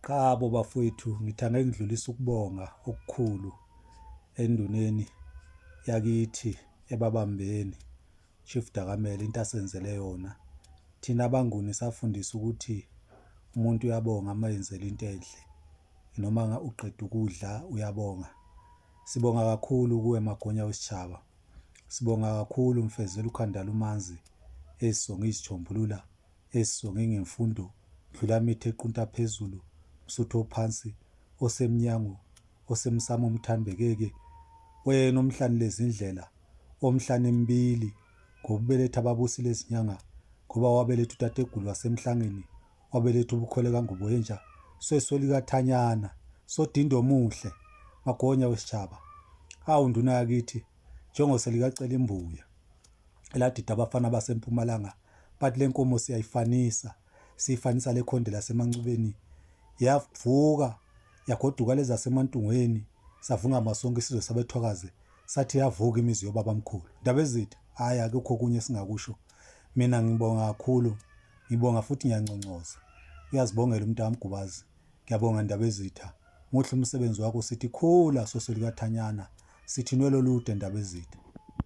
Qhabo bafwethu, ngithi angeke ngidlulise ukubonga okukhulu enduneni yakithi eBabambeni, Chief Dakamela, into asenzele yona. Thina abaNguni safundiswa ukuthi umuntu uyabonga uma enzelwa into enhle, noma uqeda ukudla uyabonga. Sibonga kakhulu kuwe Magonya Wesitshaba. Sibonga kakhulu Mfezela ukhanda lumanzi, ezisonga izitshombulula, Esonge ngemfundo, Ndlulamithi equnta phezulu, Msuthu ophansi, osemnyango, osemsamo umthambekeke, wena omhlani lezindlela, omhlane mbili, ngobubeletha ababusi lezinyanga, ngoba wabeletha utategulu wasemhlangeni, wabeletha ubukhole kaNguboyenja, sweswe likaThanyana, Sodindo omuhle, Magonya wesitshaba. Awu nduna yakithi, njengose likacela imbuya. Eladida abafana basempumalanga bathi le nkomo siyayifanisa siyifanisa lekhonde lasemancubeni yavuka yagoduka lezasemantungweni savungama sonke isizwe sabethwakazi sathi yavuka imizi yobabamkhulu ndabezitha hhayi akukho okunye esingakusho mina ngibonga kakhulu ngibonga futhi ngiyanconcoza uyazibongela umntakamgubazi Ngiyabonga Ndabezitha. Muhle umsebenzi wakho sithi khula soso likaThanyana. Sithi nwele olude Ndabezitha.